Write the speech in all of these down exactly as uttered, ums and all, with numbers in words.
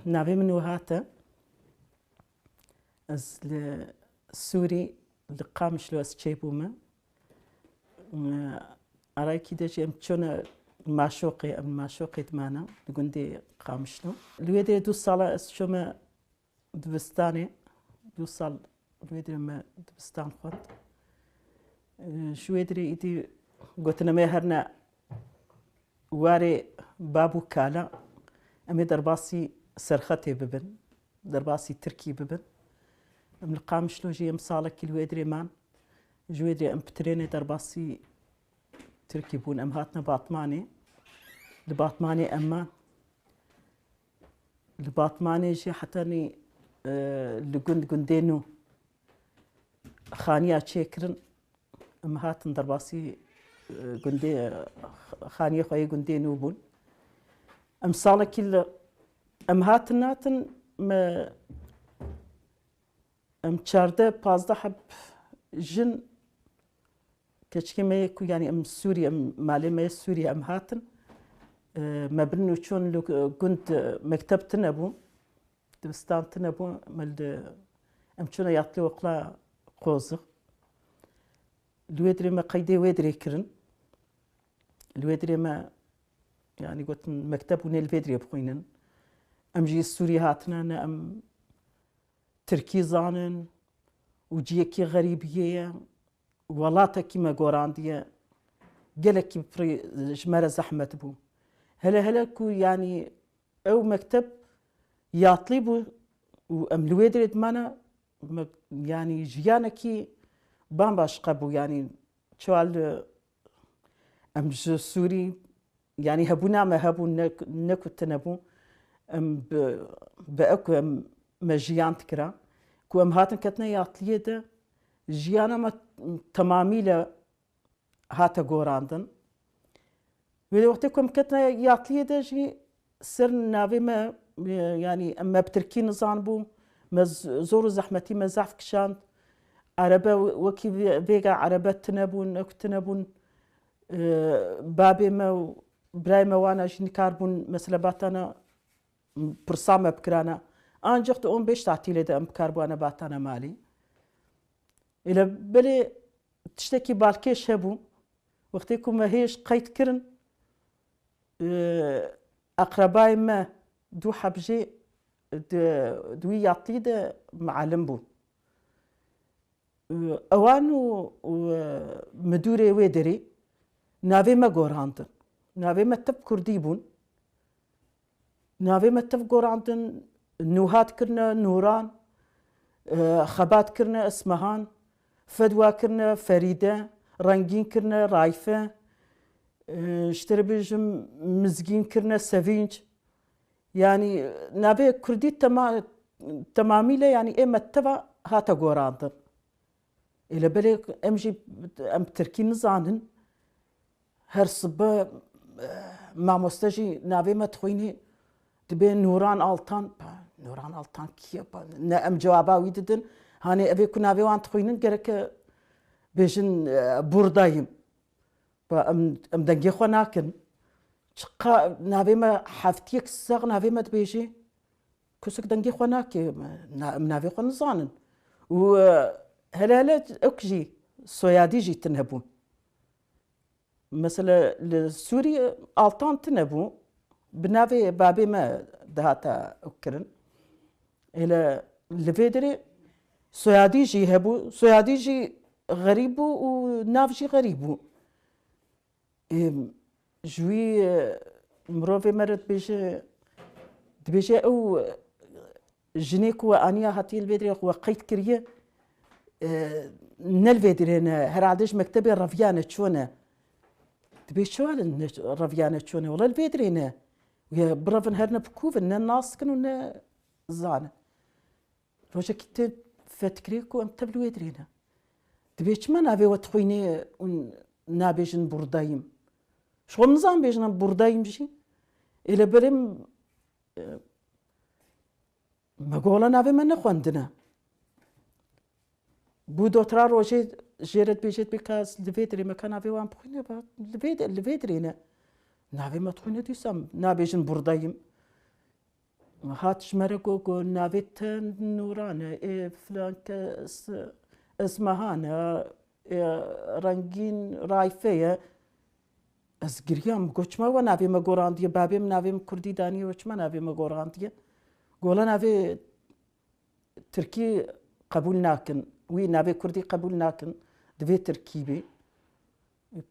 Navê min Nuhat e. Ez li Sûrî, li Qamişlo ez çêbûme. Arayekî de jî em çûne Maşoqê, em Maşoqê dimane, li gundê Qamişlo. Li wê derê du sala ez çûme dibistanê, du sal li wê derê me dibistan xwend. Ji wê derê îdî gotine me herne warê bab û kala, em ê derbasî serxetê bibin, derbasî Tirkî bibin. Em li Qamişlo jî em salekî li wê derê man. Ji wê derê em bi trênê derbasî Tirkî bûn. Em hatine Batmanê. Li Batmanê em man. Li Batmanê jî hetanî, e, li gund gundê nû xaniya çêkirin. Em hatin derbasî, e, gundê, e, xaniyê xwe yê gundê nû bûn. Em salekî li, em hatin hatin me, em çardeh pazdeh heb jin keçikê me yê ku, yanî em Sûrî, em malê me yê Sûrî em hatin. E, me bin û çûn li gund, e, mekteb tune bû. Dibistan tune bû, me li, em çûne yatlî oqla Qozix. Li wê dirê me qeydê wê dirê kirin. Li wê dirê me, yanî gotin, mekteb hûn ê li vê dirê bixwînin. Em jî Sûrî hatine, ne em Tirkî zanin û ciyekî xerîbiyê ye. Welatekî me gorandiye, gelekî pirî ji me re zehmet bû. Hele hele ku, yanî, ew mekteb yatlî bû û em li wê dirê dimane, me, yanî, jiyanekî bambaşqe bû, yanî, çawa li, em ji Sûrî, yanî hebûna me hebû, ne, ne ku tune bû. Em bi, bi ew ku em me jiyan dikira. Ku em hatin ketine yatliyê de, jiyana me temamîle hate gorandin. Wê de wextê ku em ketine yatliyê de jî ser navê me, e, yanî em me bi tirkî nizanbû, me z-, zor û zehmetî me zehf kişand. Erebe wekî vê-, vêga erebe tune bûn, ew tune bûn. E, babê me û birayê me wana jî nikarbûn, mesela batana pirsa me bikirana. Ancaq di on beş tatîlê de em bikarbûane batana malî. Êle belê tiştekî balkêş hebû. Wextê ku me hêj qeyd kirin, e, eqrebayê me du heb jê di, di wî yatî de mualim bûn. Ewan û, û, e, midûrê wê derê navê me gorandin. Navê me tev kurdî bûn. Navê me tev gorandin, Nûhat kirine Nûran, e, Xebat kirine Ismehan, Fedwa kirine Ferîde, Rengîn kirine Rayfe, e, ji te re bêjim Mizgîn kirine Sevinç. Yanî navê kurdî tema-, temamîle, yanî ê me teva hate gorandin. Êle belê em jî, em tirkî nizanin. Her sibe, eh, mamoste jî navê me dixwînî, dibê Nûran Altan. Pa, Nûran Altan kî ye? Pa, ne em cewaba wî didin. Hanê evê ku navê wan dixwînin gereke bêjin, eh, buradayım. Pa, em, em dengê xwe nakin. Çiqa navê me heftiyek sax navê me dibêjê. Kesek dengê xwe nake, na-, em navê xwe nizanin. Û, e, hele hele ew jî, soyadî jî tune bû. Mesela li Sûrî Altan tune bû. Bi navê babê me dihate ew kirin. Hele li vê derê soyadî jî hebû. Soyadî jî xerîb bû û nav jî xerîb bû. Êm, ji wî, e, mirovê me re dibêje, dibêje ew, e, jinê ku we aniya hatiye li vê derê we qeyd kiriye, e, ne li vê derê ne, herhalde ji mektebê reviyane çûne. Dibê çawa li ne, reviyane çûne? Wele li vê derê ne. Wê birevin herine bikûvin, ne nas dikin û ne zanin. Rojekî tê fetikirê ku em tev li wê dirê ne. Dibê çima navê we dixwînê û nabêjin buradayım? Ji xwe nizan bêjin em buradayım jî. Êle berê m-, e, me gola navê me nexwendine. Bû dotra rojê jê re dibêje, dibê ka ez li vê dirê me ka navê wan bixwîne, ba, li vê de, li vê dirê ne. Navê me dixwîne dîsa nabêjin buradayım. Hat ji me re got, got, "Navê te Nûran e, ê filan kes Esmehan e, ê Rengîn Rayfe ye." Ez giriyam, got, "Çima we navê me gorandiye? Babê min navê min kurdî daniye, we çima navê me gorandiye?" Gola navê tirkî qebûl nakin. Wî navê kurdî qebûl nakin. Divê tirkî bî.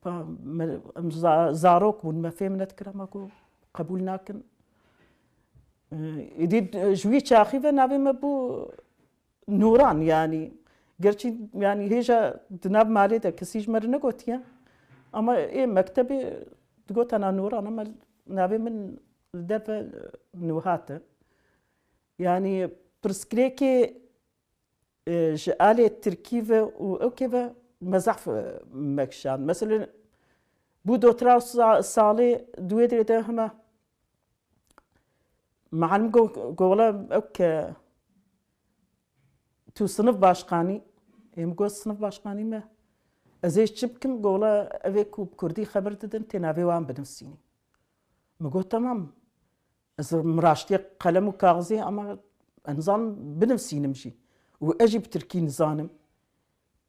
Pa, me, em za-, zarok bûn, me fêm nedikira, me got, "Qebûl nakin." Ê, êdî ji wî çaxî ve navê me bû Nûran, yanî. Gerçî, yanî, hêja di nav malê de kesî ji me re negotiye. Ama ê mektebê digotana Nûran, ama navê min li derve nûhat e. Yanî pirsgirêkê, e, ji alê tirkî ve û ewkê ve me zehf, e, mekişand. Mesela, bû dotira sa-, salê di wê derê de hema mealim go-, gola ewke tu sinif başkanî, ê min got, "Sinif başkanî me? Ez ê çi bikim?" Gola, "Evê ku bi kurdî xeber didin, tê navê wan binivîsînî." Min got, "Temam." Ez, min raştiye qelem û kaxizê, ama ez nizanim binivîsînim jî. Û ez jî bi tirkî nizanim.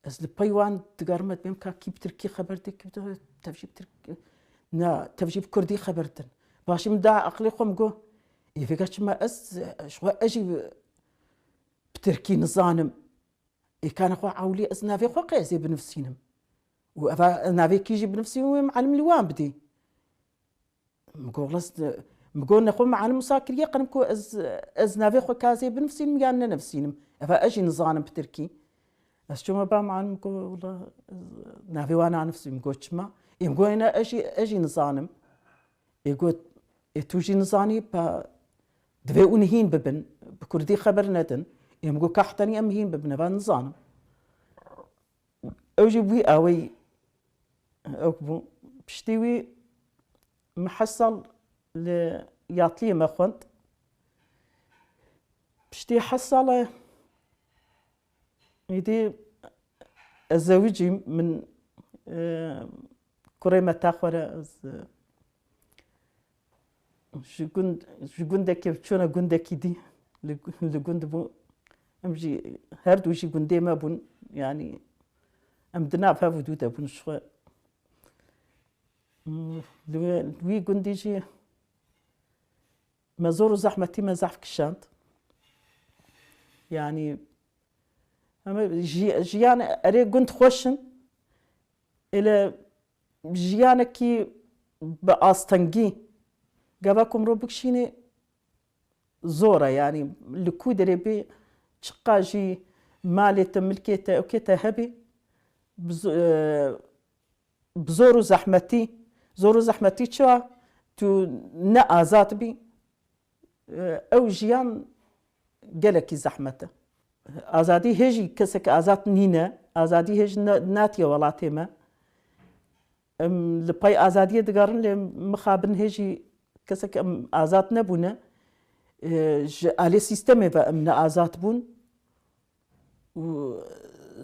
Ez li pey wan digerime, dibêm ka kî bi tirkî xeber dê, kî bi, tev jî bi tirk-, na, tev jî bi kurdî xeber din. Başî min da eqlê xwe, min got, "Ê vêga çima ez, ji xwe ez jî bi, bi tirkî nizanim. Ê kana xwe ewlî ez navê xwe qey ez ê binivîsînim. Û eva navê kî jî binivîsînim, wê mialim li wan bidê." Min got, "Wela ez, min got, nexwe mialim wisa kiriye, qenim ku ez, ez navê xwe ka ez ê binivîsînim yan nenivîsînim. Eva ez jî nizanim bi tirkî." Ez çûme ba mialim, min got, "Wela ez navê wan nanivîsînim." Min got, "Çima?" Ê min got, "Êna ez jî, ez jî nizanim." Ê got, "Ê tu jî nizanî, pa divê hûn hîn bibin, bi kurdî xeber nedin." Ê min got, "Ka heta nî em hîn bibin, eva nizanim." Ew jî bi wî awayî ew bû. Piştî wî min heşt sal li yatliyê me xwend. Piştî heşt sala êdî ez zewicîm, min, e, kurê me ta xwe re ez, e, Ji gund, ji gundekê çûne gundekî dî, li, li gund bû. Em jî her du jî gundê me bûn. Yanî em di nav hev û dû de bûn ji xwe. Li wê, li wî gundî jî me zor û zehmetî me zehf kişand. Yanî em jî, jiyan erê gund xweş in. Êle jiyanekî bi astengî gava ku mirov bikişînê zor e, yanî li ku derê bê, çiqa jî malê te, milkê te, ewkê te hebê, bi z-, e, bi zor û zehmetî, zor û zehmetî çawa tu ne azad bî, ew jiyan gelekî zehmet e. Azadî hê jî kesek azad nîne, azadî hê jî ne-, natiye welatê me. Em li pey azadiyê digerin, lê mixabin hê jî kesek em azad nebûne. E, ji alê sîstemê ve em ne azad bûn. Û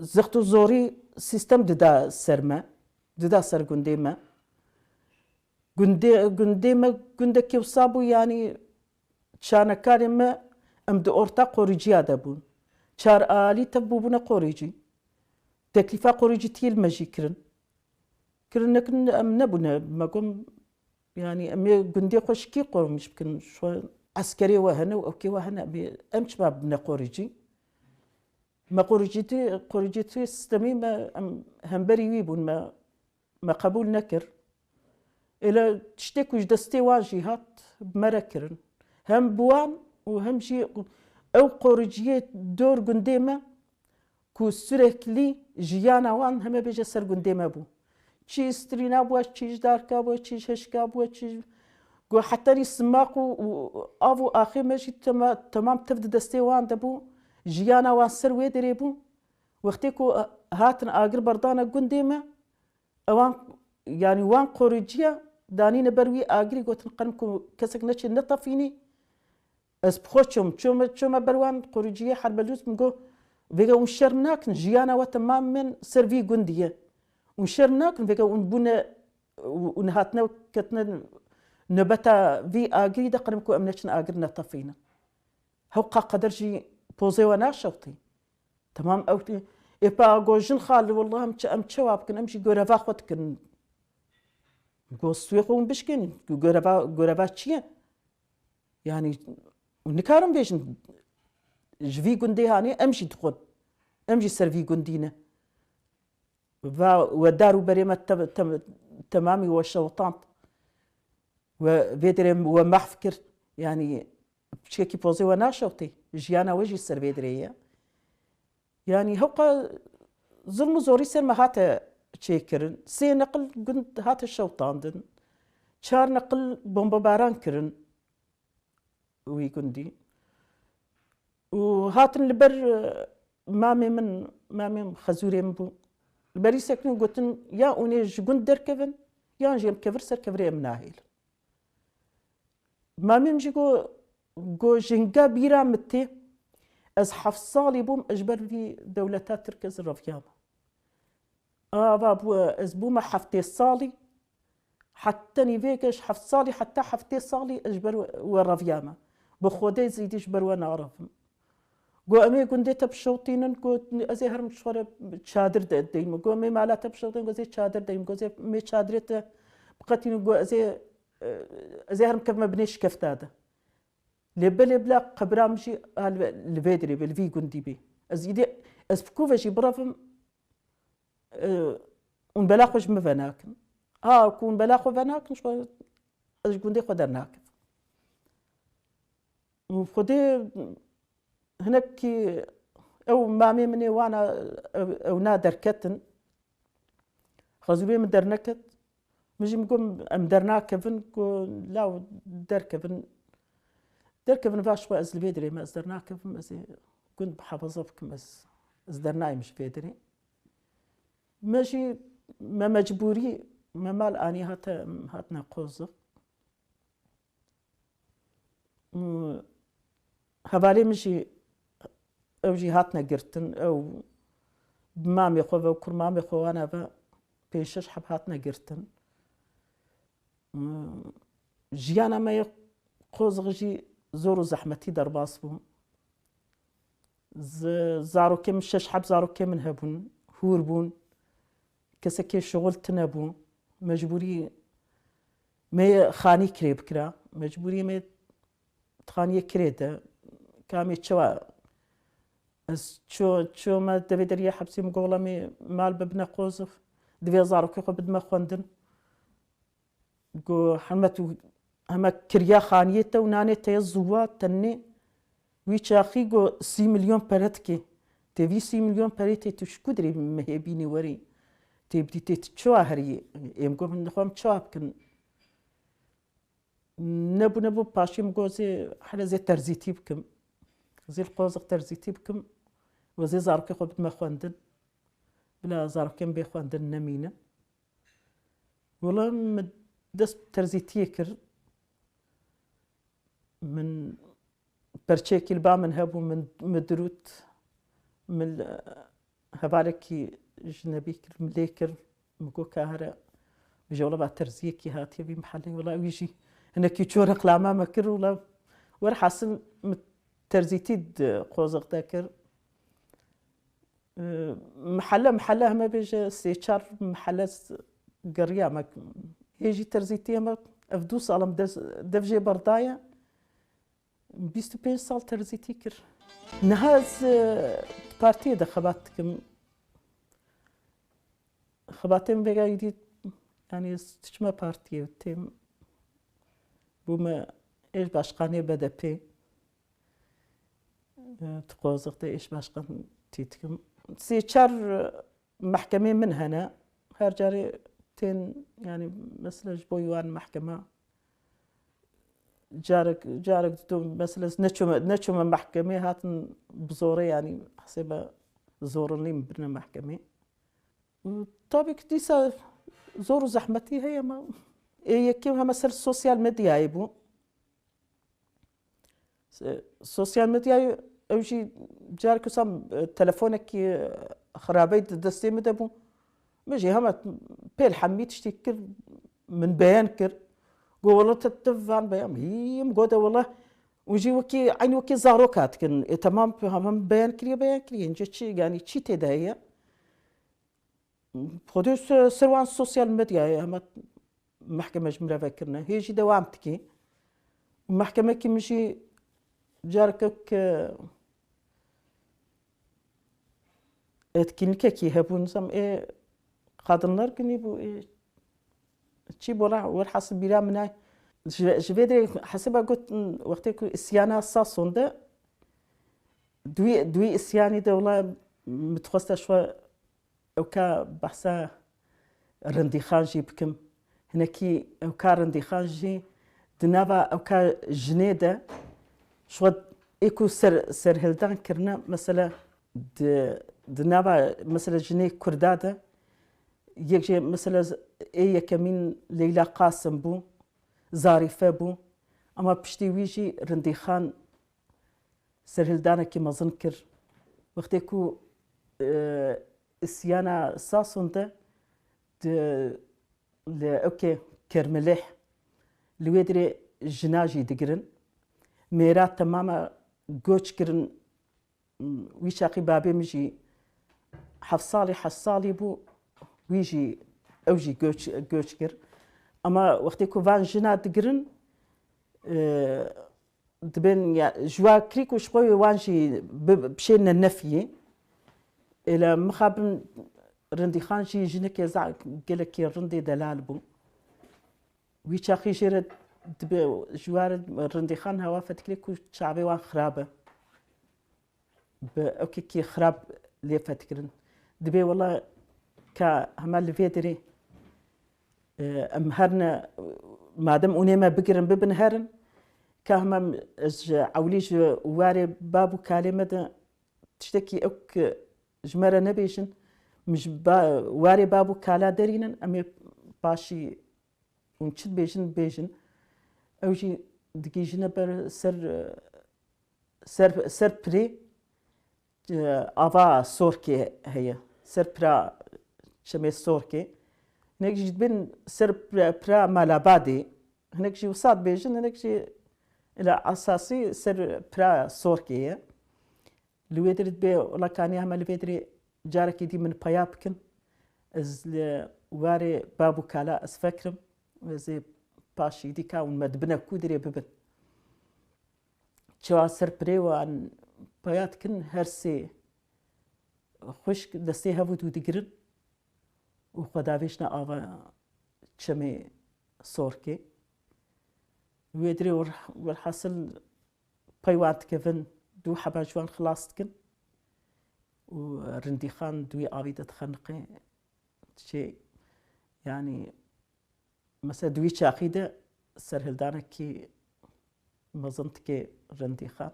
zext û zorî sîstem dida ser me, dida ser gundê me. Gundê, gundê me gundekî wisa bû, yanî çanekarê me em di orta qorîciya de bûn. Çar alî tev bûbûne qorîcî. Teklîfa qorîcîtiyê li me jî kirin. Kirin nekirin em nebûne, me got, yanî em ê gundê xwe ji kî qormîş bikin? Ji xwe eskerê we hene û ewkê we hene, em ê, em çima bibine qorîcî? Me qorîcîtî, qorîcîtî sîstemî me, em hemberî wî bûn, me, me qebûl nekir. Êle tiştê ku ji destê wan jî hat, bi me re kirin. Hem bi wan û hem jî ew qoriciyê dor gundê me ku süreklî jiyana wan heme bêje ser gundê me bû. Çî strîna bû, çî ji darka bû, çî ji hişka bû, çî ji, ku hetanî simaq û, û av û axê me jî tema-, temam tev di destê wan de bû. Jiyana wan ser wê derê bû. Wextê ku hatin agir berdane gundê me, ewan, yanî wan qoriciya danîne ber wî agirî, gotin, qenim ku kesek neçê netefînî, ez bi xwe çûm, çûme, çûme ber wan qoriciyê Herbelûs, min got, vêga hûn şerm nakin, jiyana we temamên ser vî gundî ye. Hûn şerm nakin, vêga hûn bûne, hûn hatine ketine nobeta vî agirî de, qenim ku em neçin agir netefînin. Hewqa qeder jî pozê we naşewtî. Temam ew tê. Ê pa go jin xal, wallah em çi, em çawa bikin, em jî göreva xwe dikin. Go stûyê xwe hûn bişkênin. Göreva, göreva çi ye? Yanî, û nikarin bêjin, ji vî gundê hanê em jî dixwin. Em jî ser vî gundî ne. Va we dar û berê me te-, te-, temamî we şewitand. We vê derê we mehf kir. Yanî, piçekî pozê we naşewtê. Jiyana we jî ser vê derê ye. Yanî, hewqa zilm û zorî ser me hate çêkirin. Sê neqil gund hate şewitandin. Çar neqil bombebaran kirin wî gundî. Û hatin li ber, e, mamê min, mamê min xezûrê min bû. Li berî sekinî gotin, ya hûn ê ji gund derkevin, yan jî em kevir ser kevirê em nahêlin. Mamê min jî got, got, ji hinga bîra min tê, ez heft salî bûm, ez ji ber vî dewleta Tirk ez reviyame. Ava bû, ez bûme heftê salî, heta nîvê ke ji heft salî, heta heftê salî ez ji ber we, we reviyame. Bi Xwedê zîdî ji ber we narevim. Got, em ê gundê te bişewtînin, got, ez ê herim ji xwe re çadir de deyim. Got, em ê mala te bişewtînin, got, ez ê çadir deyim. Got, ez ê, em ê çadirê te biqetînin, got, ez ê, ez ê herim kevime binê şikefta de. Lê belê bila qebira min jî a li, li vê dirê be, li vî gundî be. Ez îdî, ez bi ku ve jî birevim, e, hûn bela xwe ji min venakin. A ku hûn bela xwe venakin, ji xwe, ez ji gundê xwe dernakim. Û Xwedê hinekî ew mamê min ê wana, ew, ew na derketin. Xezûrê min derneket. Min jî min got, em dernakevin, got, law derkevin. Derkevin, va ji xwe ez li vê dirê me, ez dernakevim, ez ê gund muhafaza bikim, ez, ez dernayêm ji vê dirê. Me jî, me mecbûrî, me mal anî hate, hatine Qoziq. Û hevalê min jî, ew jî hatine girtin, ew bi mamê xwe ve û kurmamê xwe wana ve pênc şeş heb hatine girtin. Û jiyana me yê Qoziq jî zor û zehmetî derbas bû. Zi-, zarokê min, şeş heb zarokê min hebûn, hûr bûn. Kesekê şixul tune bû. Mecbûrî me xanî kirê bikira. Mecbûrî me xaniyê kirê de. Ka me çawa, ez ço-, ço me devê deriyê hepsê, min got, wela me mal bibine Qoziq. Divê zarokê xwe bidime xwendin. Got, Hurmet û heme kiriya xaniyê te û nanê te ye ziwa tenê. Wî çaxî got, sî milyon pere dike. Tê vî sî milyon perê tê tu ji ku dirê mehê bînî werî? Tê bidî tê tu çawa herî? Êm got, min dixwam çawa bikin? Nebû, nebû, paşê min got, zê hele zê terzîtî bikim. Zê li Qoziq terzîtî bikim. Û zê zarokê xwe bidime xwendin. Bila zarokên bê xwendin nemînin. Wela min dest bi terzîtiyê kir. Min perçeyekî li ba min hebû, min, min dirût. Min li, hevalekî jinebî kir, min lê kir. Min got, ka here, min ji wela ba terziyekî hatiye vî mihellê. Wela wî jî hinekî ço reklama me kir. Wela werhasil min terzîtî di Qoziq de kir. Mihele, mihele heme bêje sê çar mihele s-, geriya me. Hê jî terzîtiyê me ev du sal em dev, dev jê berdaye. Bîst û pênc sal terzîtî kir. Niha ez, e, partiyê de xebat dikim. Xebatê min vêga îdî, yanî ez diçime partiyê, têm bûme êş başkanê B D P. E, tu Qoziq de êş başkan tî dikim. Sê çar, e, mehkemê min hene. Her carê tên, yanî mesela ji bo wan mehkema carek, carek dido mesela neçûme, neçûme mehkemê, hatin bi zorê, yanî hesêbe zorinlî min birine mehkemê. Tabî ki dîsa zor û zehmetî heye, ma ê yekê heme ser sosyal medyayê bû. Se-, sosyal medyayê ew jî carek wisa, e, telefonekî, e, xirabeyî di destê min de bû. Min jî hema pêl hemî tiştî kir, min beyan kir. Got, wela te, te van beyan. Hî, min got, de wela û jî wekî, eynî wekî zaroka dikin. E, temam, hema beyan kiriye, beyan kiriye. Înce çi, yanî çi tê de heye? Xwedê ser, ser wan sosyal medyayê hema mehkeme ji min re vekirine. Hê jî dewam dikî. Û mehkemekî min jî carekek, e, etkinlikekî hebû, nizam ê qadınlar günü bû, ê çi bû, ra-, werhasil bîra min ay. Ji, ji vê derê hesaba got, wextê ku îsyana Sason de, duî, duî îsyanî de wela min dixwesta şwa ewka behsa Rindîxan jî bikim. Hinekî ewka Rindîxan jî di nava ewka jinê de şwa ê ku ser, serhildan kirine, mesela di, di nava mesela jinê Kurda de yek jê mesela ê yekemîn Leyla Qasim bû, Zarife bû. Ama piştî wî jî Rindîxan serhildanekî mezin kir. Wextê ku, e, îsyana Sason de di, li ewkê Kermilih, li wê dirê jina jî digirin. Mêra temama göç kirin. Wî çaxî babê min jî heft salî, heşt salî bû. Wî jî, ew jî göç, göç kir. Ama wextê ku van jina digirin, e, dibên ya, ji wa kirî ku ji xwe wan jî bi, bişêne nefiyê. Êle mixabin Rindîxan jî jinekê za-, gelekî rindê delal bû. Wî çaxî jê re dibe ji wa re Rindîxan hewa fetikirê ku çavê wan xirab e. Bi ewkekî xirab lê fetikirin. Dibê wela ka hema li vê derê, e, em herine, madem hûn ê me bigirin, bibin herin, ka hema ez ji ewlî ji warê bab û kalê me de tiştekî ewk ji me re nebêjin, min ji ba-, warê bab û kala derînin, em ê paşî hûn çi dibêjin, bêjin. Ew jî digihîjine ber ser, ser, ser pirê, e, ava Sorkê heye. Ser pira çemê Sorkê. Hinek jî dibên ser pira, pira Malabadê. Hinek jî wisa dibêjin, hinek jî ila esasî ser pira Sorkê ye. Li wê dirê dibê wela kanî hema li vê dirê carekî dî min peya bikin. Ez li warê bab û kala ez fekirim. Ez ê paşî dî ka hûn me dibine ku dirê bibin. Çawa ser pirê wan peya dikin, her sê xwişk destê hev û dû digirin û xwe davêjne ava çemê Sorkê. Wê dirê wir-, werhasil pey wan dikevin, du heba ji wan xilas dikin û Rindîxan di wî avî de dixeniqe. Çê, yanî, mesela di wî çaxî de serhildanekî mezin dike Rindîxan.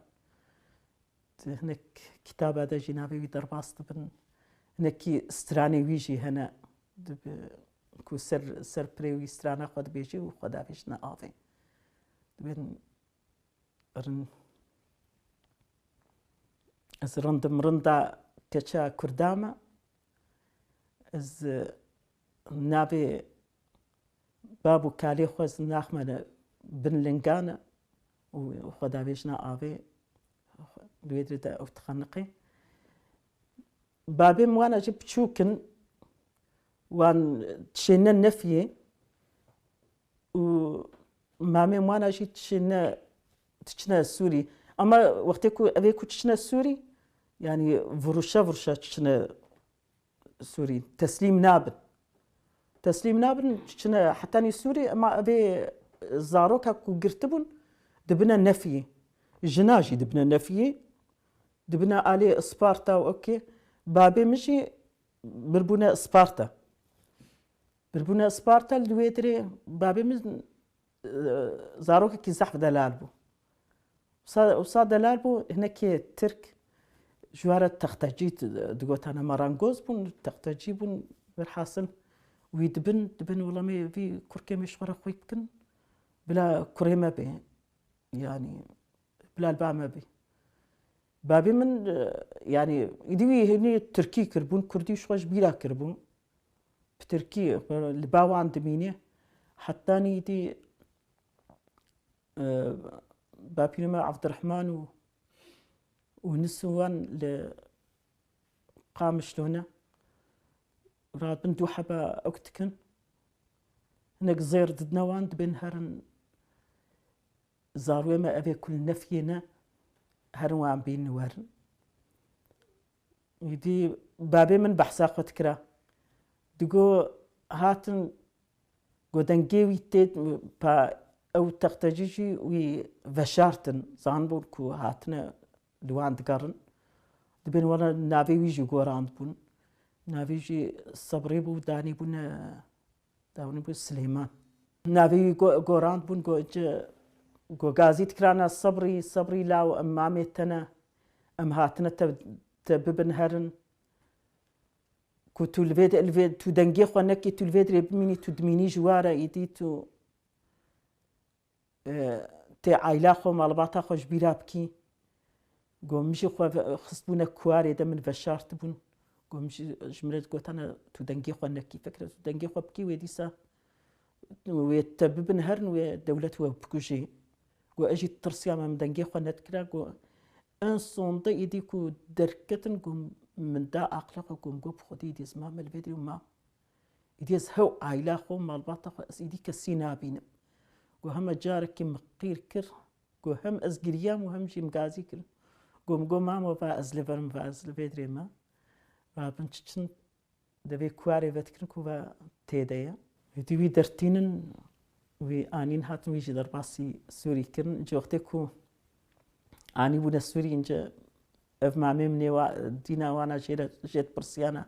Di hinek kitaba de jî navê wî derbas dibin. Hinekî stranê wî jî hene, dibi-, ku ser, ser pirê wî strana xwe dibêje û xwe davêjine avê. Dibên Rin-, ez rindim rinda keça Kurda me. Ez, e, navê bab û kalê xwe ez naxmene bin lingane û xwe davêjina avê, li wê dirê de ew dixeniqê. Babên wana jî piçûk in, wan dişêne nefiyê û mamên wana jî dişêne, diçine Sûrî. Ama wextê ku evê ku diçine Sûrî, yanî vuruşe vuruşe diçine Sûrî. Teslîm nabin. Teslîm nabin, diçine hetanî Sûrî, ema evê zaroka ku girtibûn, dibine nefiyê. Jina jî dibine nefiyê. Dibine alê Isparta û okê. Babê min jî birbûne Isparta. Birbûne Isparta, li wê dirê babê min, e, zarokekî zehf delal bû. Wisa, wisa delal bû, hinekê Tirk ji we re textecî di-, digotane, marangoz bûn, textecî bûn, welhasil wî dibin, dibin, wela me vî kurkê me ji xwe re xwî bikin, bila kurê me bê. Yanî, bila li ba me bê. Babê min, e, yanî, îdî wî hinî tirkî kiribûn, kurdî ji xwe ji bîra kiribûn. Bi tirkî, e, li ba wan dimîne. Hetanî îdî, e, Bapîrê me Evdirehman û û nisin wan li Qamişlo ne. Radibin du heba ewk dikin. Hinek zêr didine wan, dibên herin zarwê me evê ku li nefiyê ne, herin wan bînin werin. Îdî babê min behsa xwe dikira. Digo hatin Go dengê wî tê pa ew textecî jî wî veşartin. Zanibûn ku hatine li wan digerin. Dibên were navê wî jî gorandibûn. Navê jî Sebrî bû, danîbûne, danîbû Silêman. Navê wî go-, gorandibûn, go, go gazî dikirana Sebrî, Sebrî law em mamê te ne, em hatine te, te bibin herin. Ku tu li vê de, li vê, tu dengê xwe nekî, tu li vê dirê bimînî, tu dimînî ji wa re, îdî tu, e, tê aîla xwe, malbata xwe ji bîra bikî. Go min jî xwe ve-, xistbûne kuwarê de, min veşartibûn. Go min jî, ji min re gotane, tu dengê xwe nekî. Fikre tu dengê xwe bikî, wê dîsa wê te bibin herin, wê dewlet we bikujê. Go ez jî tirsiyame, min dengê xwe nedikira. Go en sonde îdî ku derketin, go min da aqila xwe, go min got, bi Xwedê îdî ez mame li vê dirê û ma. Îdî ez hew aîla xwe, malbata xwe, ez îdî kesî nabînim. Go hema carekî min qîr kir, go hem ez giriyam û hem jî min gazî kir. Go min got, mamo, va ez li vir im, va ez li vê dirê me. Rabin çiçin, Devê kuwarê vedikirin ku va tê de ye. Wî dî wî dertînin, wî anîn hatin, wî jî derbasî Sûrî kirin. Ji wextê ku anî bûne Sûrî, ince ev mamê min ê wa, dîna wana jê re, jê dipirsiyana,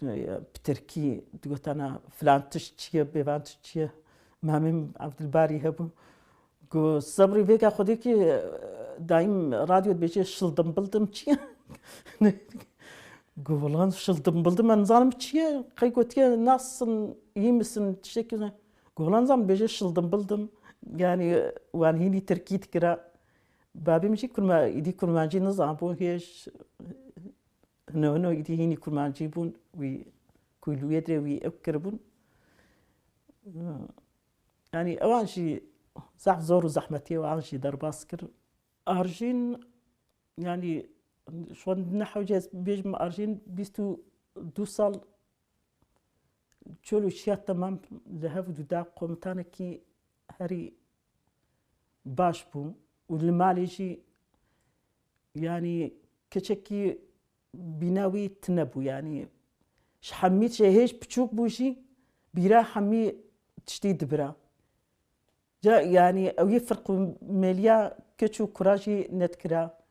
bi tirkî digotana, filan tişt çi ye, bêvan tişt çi ye? Mamê min Evdilbarî hebû. Got, Sebrî, vêga Xwedê kî, e, dayîm radyo dibêje şildim bildim çi ye? Got, wela şildim bildim, ez nizanim çi ye. Qey gotiye, nasılsın, iyi misin, tiştekî ne. Got, wela nizanim, dibêje şildim bildim. Yani, wan hînî tirkî dikira. Babê min jî kurma-, îdî kurmancî nizanibû, hêj, hino hino îdî hînî kurmancî bûn, wî, ku li wê dirê wî ew kiribûn. Yani ewan jî zehf zor û zehmetiyê wan jî derbas kir. Arjîn, yani, şwan ne hewce ez bêjim, Arjîn bîst û du sal çol û çiya temam li hev dû da, komutanekî herî baş bû û li malê jî, yani, keçekî bîna wî tune bû, yanî ji hemî, ji hêj piçûk bû jî bîra hemî tiştî dibira. Ca, yanî ew yê firq û mêliya keç û kura jî nedikira.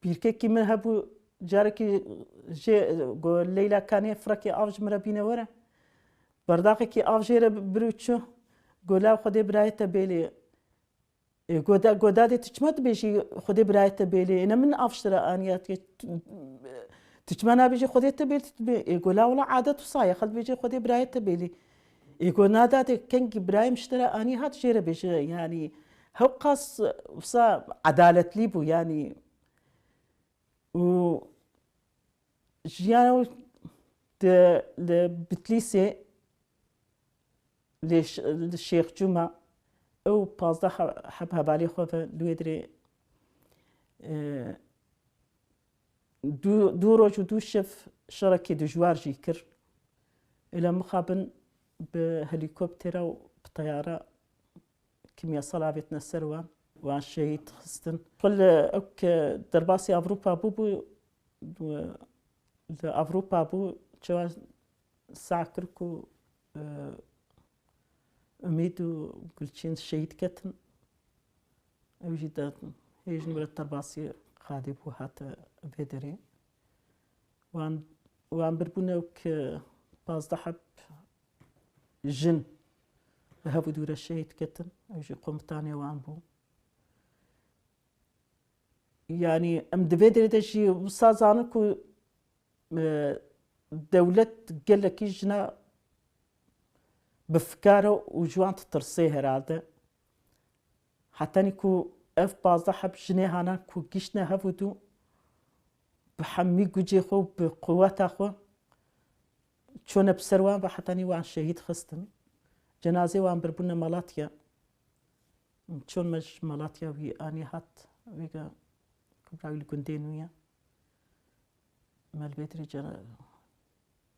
Bîrkekî min hebû, carekî jê got, Leyla, kanê firekê av ji min re bîne were. Berdaqekî av jê re bir û çû. Got, law Xwedê birayê te bêlê. Ê, goda, goda dê tu çima dibêjî Xwedê birayê te bêlê? Êne min av ji te re aniya, tu, tu çima nabêjî Xwedê te bêlê, tu dibê-, ê, go la wela adet wisa ye, xelk dibêje Xwedê birayê te bêlê. Ê, go na dadê kengî birayê min ji te re anî hat jê re bêje, yanî hewqas wisa edaletlî bû, yanî. Û jiyana wî di, li Bitlîsê, li Ş-, li Şêx Cûma, ew pazdeh he-, heb hevalê xwe ve li wê dirê, e, du, du roj û du şev şerekî dijwar jî kir. Êla mixabin bi helîkoptera û bi teyara kîmyasal avêtine ser wan, wan şehîd xistin. Xwe li ewk derbasî Ewropa bûbû, li Ewropa bû, çawa seh kir ku, e, Umîd û Gulçîn şehîd ketin. Ew jî de hêj nûret derbasî qadê bû, hate vê derê. Wan, wan birbûne ewk pazdeh heb jin li hev û dû re şehîd ketin. Ew jî komutanê wan bû. Yanî em di vê derê de jî wisa zanin ku, e, dewlet gelekî jina bi fikar e û ji wan ditirsê herhalde. Hetanî ku ev pazdeh heb jinê hana ku giştine hev û dû, bi hemî gucê xwe û bi quweta xwe çûne bi ser wan ve, hetanî wan şehîd xistin. Cenazê wan birbûne Malatya. Çûn me ji Malatya wî anî hat, wê ke kubra wî li gundê nû ye. Me li Bêtirê cena-,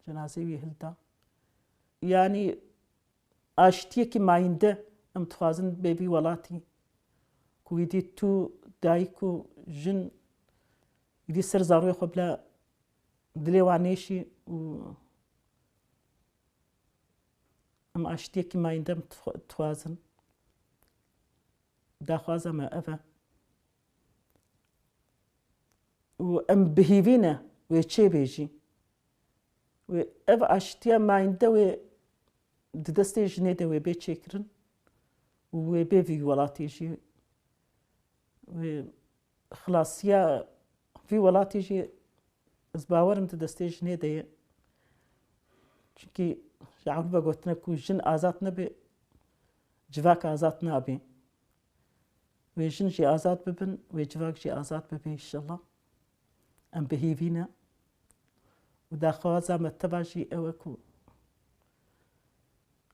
cenazê wî hilda. Yanî aştiyekî mayînde em dixwazin bê vî welatî. Ku wî dî tu dayik û jin wî dî ser zarokê xwe bila dilê wan nêşî û em aştiyekî mayînde em dixwe-, dixwazin. Daxwaza me ev e. Û em bi hîvî ne wê çê bê jî. Wê ev aştiya mayînde wê di destê jinê de wê bê çêkirin û wê bê vî welatê jî. Wê xilasiya vî welatê jî ez bawerim di destê jinê de ye. Çunkî ji ewil ve gotine ku jin azad nebe, civak azad nabe. Wê jin jî azad bibin, wê civak jî azad bibe înşallah. Em bi hîvî ne. Û daxwaza me teva jî ew e ku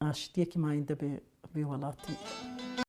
aştiyekî mayînde bê vê welatî.